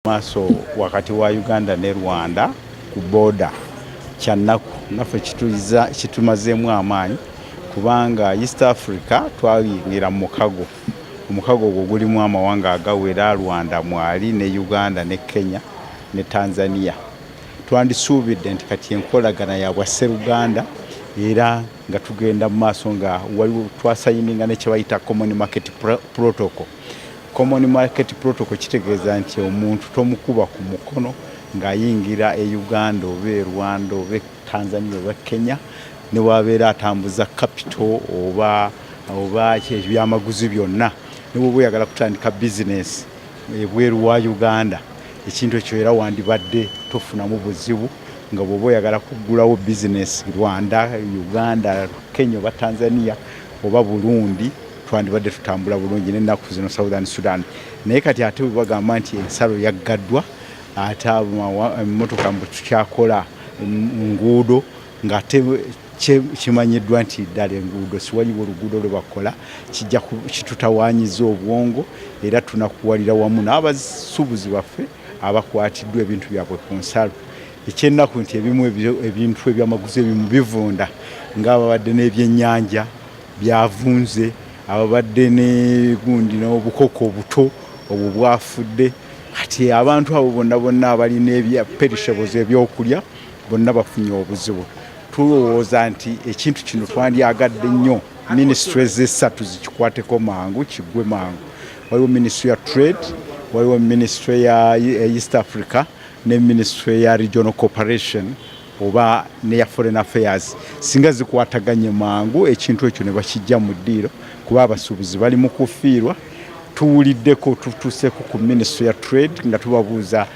Maaso wakati wa Uganda ne Rwanda ku border kyannaku, naffe kitumazeemu amaanyi, kubanga East Africa twayingira mu mukago. Omukago ogwo gulimu amawanga agawera, Rwanda mwali, ne Uganda ne Kenya ne Tanzania. Twandisuubidde nti kati enkolagana ya bwasseruganda era nga tugenda mu maaso, nga waliwo twasayininga ne kyebayita Common Market Protocol. Common Market Protocol kitegeeza nti omuntu tomukuba ku mukono ng'ayingira e Uganda oba e Rwanda oba e Tanzania oba Kenya, ne wabeera atambuza capital oba ebyamaguzi byonna, ne bwoba oyagala kutandika bizinesi ebweru wa Uganda, ekintu ekyo era wandibadde tofunamu buzibu, nga bw'oba oyagala kuggulawo bizinesi Rwanda, Uganda, Kenya oba Tanzania oba Burundi, twandibadde tutambula bulungi, n'ennaku zino Southern Sudan. Naye kati ate bwe bagamba nti ensalo yaggaddwa, ate emmotoka mbu tukyakola nguudo, ng'ate kimanyiddwa nti ddala enguudo siwaliwo oluguudo lwe bakola, kijja kitutawaanyiza obwongo era tunakuwalira wamu n'abasuubuzi baffe abakwatiddwa ebintu byabwe ku nsalo. Ekyennaku nti ebimu ebintu ebyamaguzi ebimu bivunda, ng'ababadde n'ebyennyanja byavunze, ababadde negundi n'obukoko obuto obwo bwafudde. Kati abantu abo bonna bonna abalina ebya perishables, ebyokulya, bonna bafunye obuzibu. Tulowooza nti ekintu kino twandyagadde nnyo ministries esatu zikikwateko mangu, kiggwe mangu. Waliwo Ministry ya Trade, waliwo Ministry ya East Africa ne Ministry ya Regional Cooperation oba neya Foreign Affairs. Singa zikwataganye mangu ekintu ekyo ne bakijja mu ddiiro, kuba abasuubuzi bali mu kufiirwa. Tuwuliddeko, tutuuseko ku Ministry ya Trade nga tubabuuza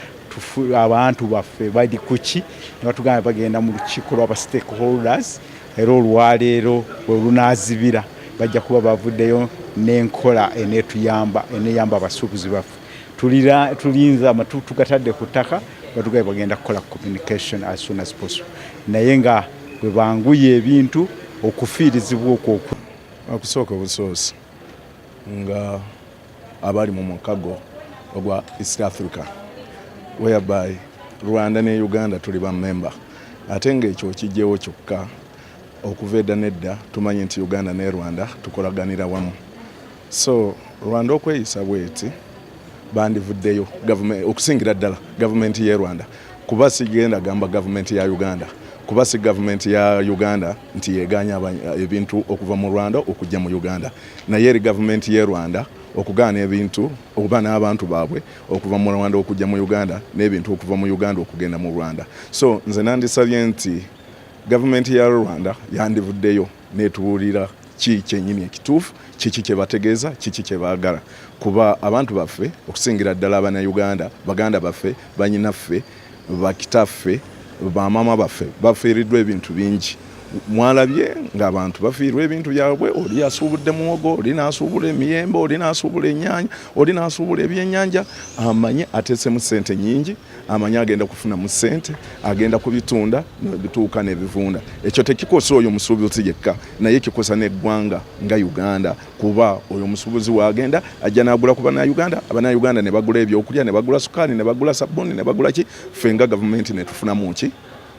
abantu baffe bali kuki, ne batugamba bagenda mu lukiiko lw'aba stakeholders, era olwaleero bwe lunaazibira bajja kuba bavuddeyo n'enkola eneetuyamba, eneeyamba abasuubuzi baffe. Tulinze, amatu tugatadde ku ttaka, batugambye bagenda kukola communication as soon as possible, naye nga bwe banguya ebintu okufiirizibwa okwo. Okusooka obusoosi, nga abali mu mukago ogwa East Africa, whereby Rwanda ne Uganda tuli bamemba, ate ngaekyo okijjewo kyokka, okuva edda nedda tumanyi nti Uganda ne Rwanda tukolaganira wamu. So Rwanda okweyisa bweti, bandivuddeyo okusingira ddala gavumenti ye Rwanda, kuba sigenda gamba gavumenti ya Uganda, kuba si gavumenti ya Uganda nti yeganya ebintu okuva mu Rwanda okujja mu Uganda, naye eri gavumenti ye Rwanda okugaana ebintu oba n'abantu baabwe okuva mu Rwanda okujja mu Uganda, n'ebintu okuva mu Uganda okugenda mu Rwanda. So nze nandisabye nti gavumenti ya Rwanda yandivuddeyo netubuulira ki kyennyini ekituufu, kiki kye bategeeza, kiki kye baagala, kuba abantu baffe, okusingira ddala Abannayuganda, baganda baffe, banyinaffe, bakitaffe, bamaama baffe bafiiriddwa ebintu bingi. Mwalabye ng'abantu bafiirwa ebintu byabwe, oli asuubudde muwogo, oli n'asuubula emiyembe, oli n'asuubula ennyaanya, oli n'asuubula ebyennyanja, amanye ateesemu ssente nnyingi, amanye agenda kufunamu ssente, agenda kubitunda, nebituuka nebivunda. Ekyo tekikosa oyo musuubuzi yekka, naye kikosa n'eggwanga nga Uganda, kuba oyo omusuubuzi waagenda ajja n'agula ku Bannayuganda, Abannayuganda ne bagula ebyokulya, ne bagula sukaali, ne bagula sabbuuni, ne bagula ki, ffe nga gavumenti ne tufunamu ki?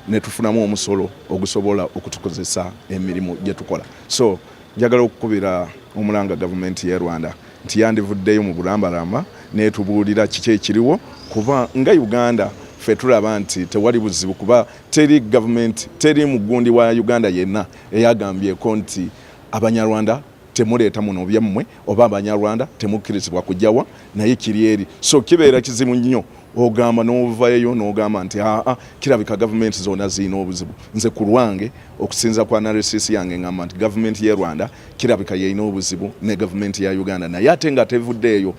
Ne tufunamu omusolo ogusobola okutukozesa emirimu gye tukola. So njagala okukubira omulanga gavumenti y'e Rwanda nti yandivuddeyo mu bulambalamba netubuulira kiki ekiriwo, kuba nga Uganda ffe tulaba nti tewali buzibu, kuba teri gavumenti, teri mugundi wa Uganda yenna eyagambyeko nti Abanyarwanda temuleeta muno byammwe oba Abanyarwanda temukkirizibwa kujjawa, naye kiri eri. So kibeera kizibu nnyo ogamba n'ovayo n'ogamba nti aa, kirabika gavumenti zonna zirina obuzibu. Nze ku lwange, okusinza ku analysis yange, ngamba nti gavumenti y'e Rwanda kirabika yeyina obuzibu ne gavumenti ya Uganda, naye ate nga tevuddeeyo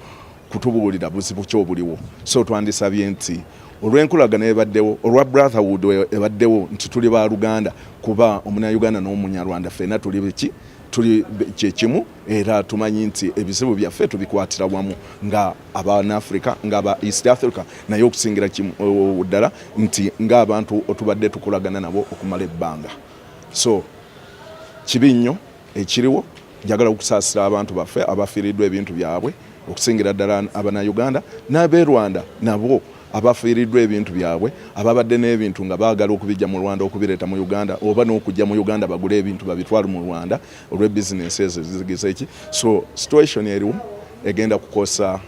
kutubuulira buzibu ki obuliwo. So twandisabye nti olw'enkolagana ebaddewo, olwa brotherhood ebaddewo, nti tuli baluganda, kuba Omunauganda n'Omunyarwanda ffenna tuli biki? Tuli kyekimu, era tumanyi nti ebizibu byaffe tubikwatira wamu nga Abanafrica, nga aba East Africa, naye okusingira ddala nti ng'abantu otubadde tukolagana nabo okumala ebbanga. So kibi nnyo ekiriwo. Njagala okusaasira abantu baffe abafiiriddwa ebintu byabwe, okusingira ddala Abanauganda n'ab'e Rwanda nabo. Abafiiriddwa ebintu byabwe, ababadde n'ebintu nga baagala okubijja mu Rwanda okubireeta mu Uganda, oba n'okujja mu Uganda bagule ebintu babitwale mu Rwanda olw'ebizinensi ezo zigize ki. So situation eriwo egenda kukosa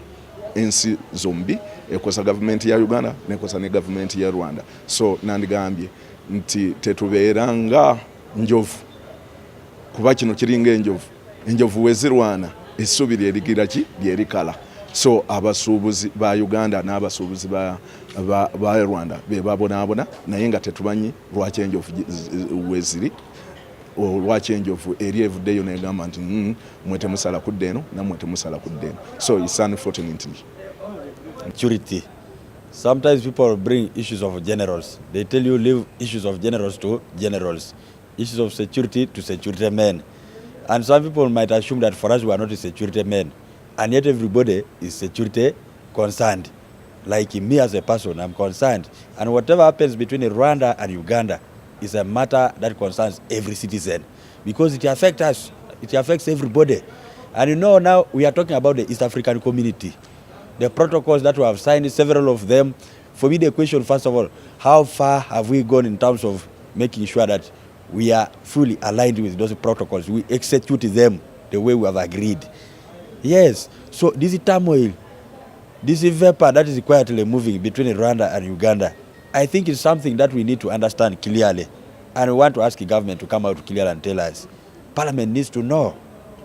ensi zombi, ekosa gavumenti ya Uganda nekosa ne gavumenti ya Rwanda. So nandigambye nti tetubeera nga njovu, kuba kino kiringa enjovu. Enjovu wezirwana, essubi lyerigira ki lyerikala. So abasuubuzi ba Uganda n'abasuubuzi ba Rwanda be babonaabona, naye nga tetumanyi lwaki enjovu weziri, lwaki enjovu eri evuddeyo negamba nti, mwe temusala kudda eno, nammwe temusala kudda eno." So it's unfortunately. Security. Sometimes people bring issues of generals. They tell you, leave issues of generals to generals, issues of security to security men. And some people might assume that for us we are not security men. And yet everybody is security concerned. Like me as a person, I'm concerned. And whatever happens between Rwanda and Uganda is a matter that concerns every citizen because it affects us, it affects everybody. And now we are talking about the East African Community. The protocols that we have signed, several of them. For me, the question, first of all, how far have we gone in terms of making sure that we are fully aligned with those protocols? We execute them the way we have agreed. Yes. So this turmoil, this vapor that is quietly moving between Rwanda and Uganda, I think it's something that we need to understand clearly. And we want to ask the government to come out clear and tell us. Parliament needs to know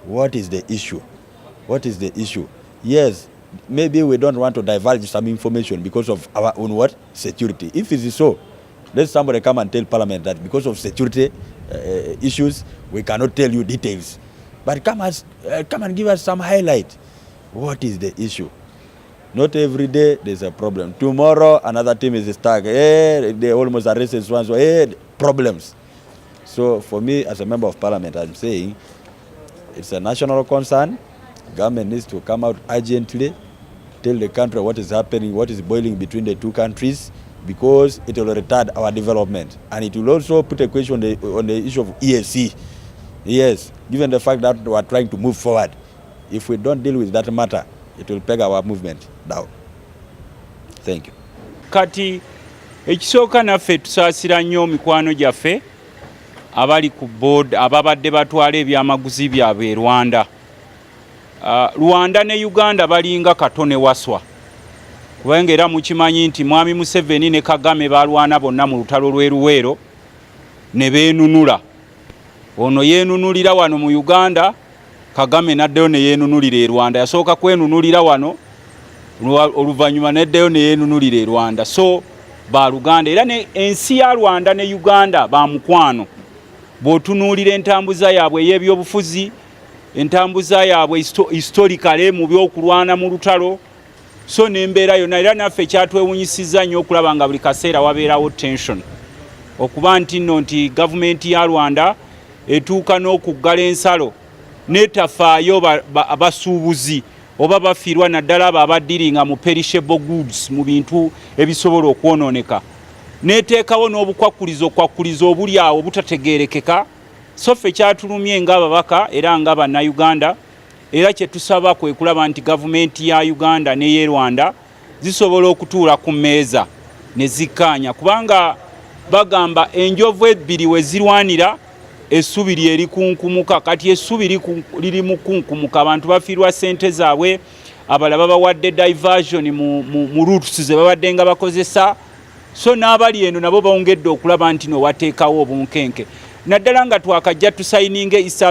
what is the issue. What is the issue? Yes, maybe we don't want to divulge some information because of our own what? Security. If it is so, let somebody come and tell Parliament that because of security issues, we cannot tell you details. But come and give us some highlight. What is the issue? Not every day there's a problem. Tomorrow another team is stuck. Hey, they almost arrested so and so. Hey, problems. So for me as a member of parliament, I'm saying it's a national concern. Government needs to come out urgently, tell the country what is happening, what is boiling between the two countries, because it will retard our development. And it will also put a question on the issue of EAC. Yes, given the fact that we are trying to move forward, if we don't deal with that matter, it will peg our movement down. Thank you. Kati ekisooka, naffe tusaasira nnyo mikwano gyaffe abali ku board, ababadde batwala ebyamaguzi byabwe e Rwanda. Rwanda ne Uganda balinga katone waswa, kubanga era mukimanyi nti Mwami Museveni ne Kagame balwana bonna mu lutalo lw'e Luweero ne beenunula. Ono yeenunulira wano mu Uganda, Kagame naddayo ne yeenunulira e Rwanda. Yasooka kwenunulira wano, oluvannyuma neddayo ne yeenunulira e Rwanda. So baluganda, era ne ensi ya Rwanda ne Uganda bamukwano. Bw'otunuulira entambuza yaabwe ey'ebyobufuzi, entambuza yaabwe historically mu byokulwana mu lutalo, so n'embeera yonna, era naffe kyatwewunyisizza nnyo okulaba nga buli kaseera wabeerawo tension, okuba nti nno nti gavumenti ya Rwanda etuuka n'okuggala ensalo netafaayo abasuubuzi oba bafiirwa, naddala abo abadealinga mu perishable goods, mu bintu ebisobola okwonooneka, neteekawo n'obukwakkulizo okwakkulizo obuli awo butategeerekeka. So ffe kyatulumye ng'ababaka era nga Bannayuganda, era kyetusaba kwe kulaba nti gavumenti ya Uganda n'eye Rwanda zisobola okutuula ku mmeeza ne zikkaanya, kubanga bagamba enjovu ebbiri we zirwanira, essubi lyerikunkumuka. Kati essubi liri mu kunkumuka, abantu bafiirwa ssente zaabwe, abalala babawadde diversion mu routes ze babadde nga bakozesa. So n'abali eno nabo bongedde okulaba nti no wateekawo obunkenke, naddala nga twakajja tusigninga East